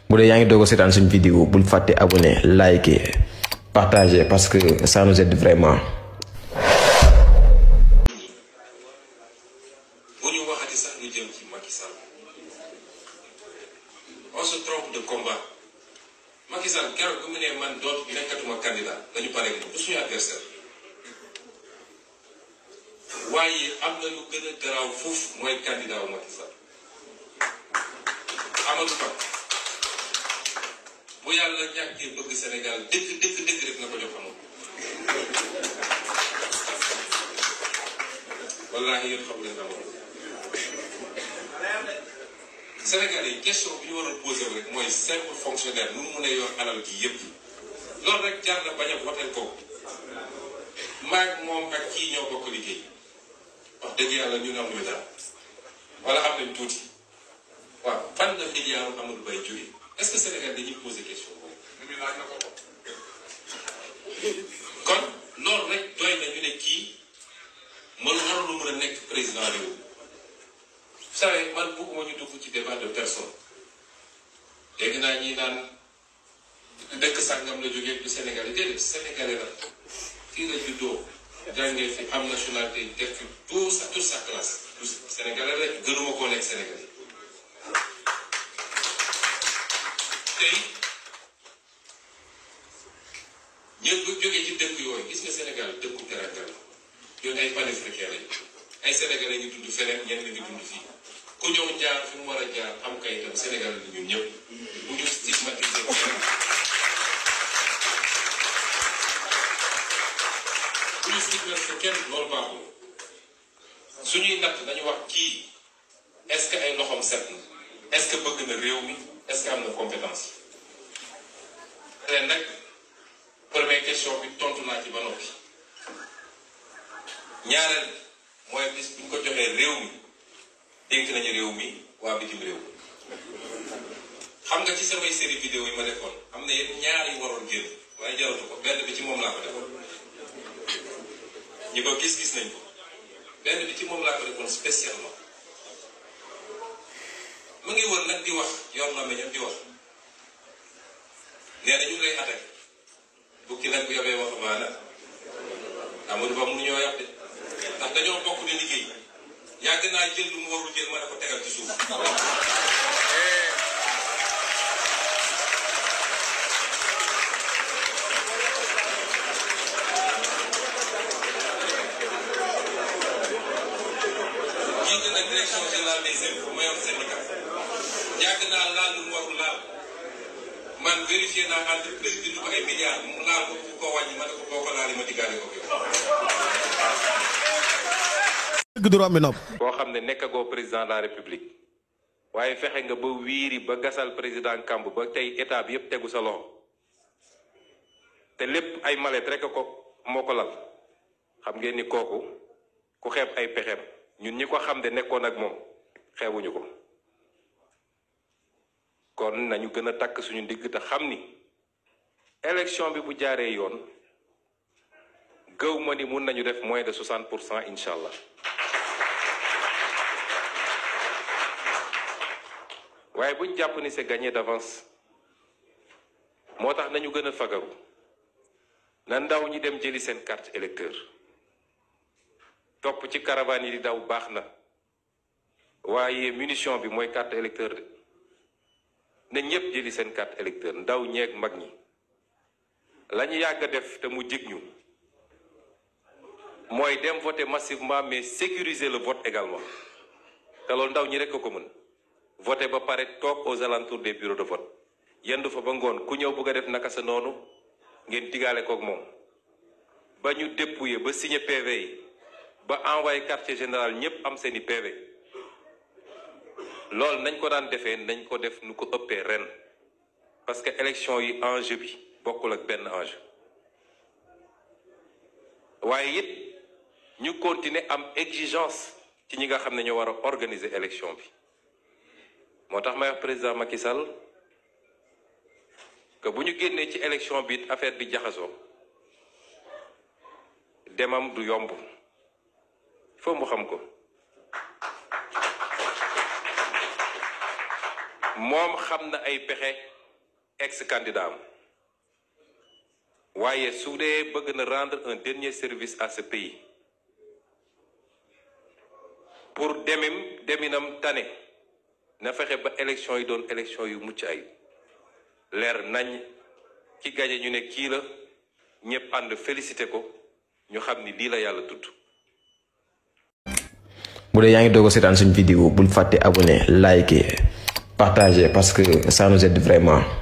bu dee yaa ngi doog a seetaan suñu vidéo bul fàtte abonné liker partager parce que ça nous aide vraiment. bu ñu waxati sax lu jëm ci Macky Sall on se trompe de combat Macky Sall keroog bu mu ne man dootu nekkatuma candidat dañu pare du suñu adversaire waaye am na lu gën a garaaw fuuf mooy candidat wu Macky Sall Amadou Ba bu yàlla ñàkkee bëgg Sénégal dëgg rek na ko jox amul wallaahi yéen xam leen amul Sénégal yi question bi ñu war a posé rek mooy simple fonctionnaire nu mu mun a yor alal gi yëpp loolu rek jar na bañ a votel ko maag moom ak kii ñoo bokk liggéey wax dëgg yàlla ñun amuñu dara wala am nañ tuuti waaw fan la milliard Amadou Ba jóge est-ce que Sénégal dañuy posé question boobu ñu laaj na ko kon loolu rek doy na ñu ne kii warul lu mën a nekk président réew vous savez man bëgguma ñu dugg ci débat de personne dégg naa ñi naan dëkk sàngam la jógee du Sénégalais déedéet Sénégalais la fii la juddoo jàngee fi am nationalité def fi toute sa classe du Sénégalais la gënuma koo nekk Sénégalais tey ñëpp bu jógee ci dëkk yooyu gis nga Sénégal dëkku teranga la ñun ay panafricains lañu ay Sénégalais ñu dund feneen ñenn ñu dund fii ku ñëw jaar fi mu war a jaar am kayitam Sénégal la ñun ñëpp bu ñu stigmatiser kenn loolu baaxul suñuy natt dañu wax kii est-ce que ay loxoom set na est-ce que bëgg na réew mi est-ce que am na compétence ren nag première question bi tontu naa ci ba noppi ñaareel mooy bis bu ñu ko joxee réew mi dénk nañu réew mi waa bitim réew xam nga ci samay série vidéo yi ma defoon am na yenn ñaar yi waroon génn waaye jaratu ko benn bi ci moom laa ko defoon ñi ko gis nañ ko benn bi ci moom laa ko defoon spécialement mu ngi wër nag di wax yor na meñam di wax nee na ñu ngi lay attaqué bukki nag bu yobee wax maana Amadou Ba mënu ñoo yab de ndax dañoo bokk di liggéey yàgg naa jël lu mu warul jël ma ne ko tegal ci suuf jiite nag direction générale des impôts ma yor syndicat yàgg naa laal lu mu warul laal man vérifié naa entreprise bi du ko ay milliards mu laal ko bu ko wàññi ma ne ko boo ko laal ma diggaale ko yow. dëgg du rombi nopp. boo xam ne nekkagoo président de la république waaye fexe nga ba wiiri ba gasal président kamb ba tey état bi yëpp tegu sa loxo te lépp ay malet rek ko moo ko lal xam ngeen ni kooku ku xeeb ay pexeem ñun ñi ko xam ne nekkoon ak moom xeebuñu ko. kon nañu gën a takk suñu ndigg te xam ni élection bi bu jaaree yoon gëw ma ni mun nañu def moins de 60% incha allah waaye buñ jàpp ni c'est gagné d'avance moo tax nañu gën a fagaru na ndaw ñi dem jëli seen carte électeur topp ci caravane yi di daw baax na waaye munition bi mooy carte électeur de ne ñëpp jëli seen carte électeur ndaw ñeeg mag ñi la ñu yàgg a def te mu jig ñu mooy dem voter massivement mais sécuriser le vote également te loolu ndaw ñi rek ko mën voter ba pare toog aux alentours des bureaux de vote yendu fa ba ngoon ku ñëw bëgg a def naka sa noonu ngeen digaale koog moom ba ñu dépouiller ba signer PV yi ba envoyer quartier général ñëpp am seeni PV loolu nañ ko daan defee nañ ko def nu ko ëppee ren parce que élection yi enjeu bi bokkul ak benn enjeu waaye it ñu continuer am exigence ci ñi nga xam ne ñoo war a organiser élection bi moo tax may wax président Macky Sall que bu ñu génnee ci élection bi it affaire bi jaxasoo demam du yomb foo mu xam ko moom xam na ay pexe ex-candidat am waaye su dee bëgg na rendre un dernier service à ce pays pour deminam tane na fexe ba élection yi doon élection yu mucc ay leer nañ ki gañe ñu ne kii la ñëpp ànd félicité ko ñu xam ni lii la yàlla tudd. bu dee yaa ngi doog a seetaan suñu vidéo bul fàtte abonné liker partager parce que ça nous aide vraiment.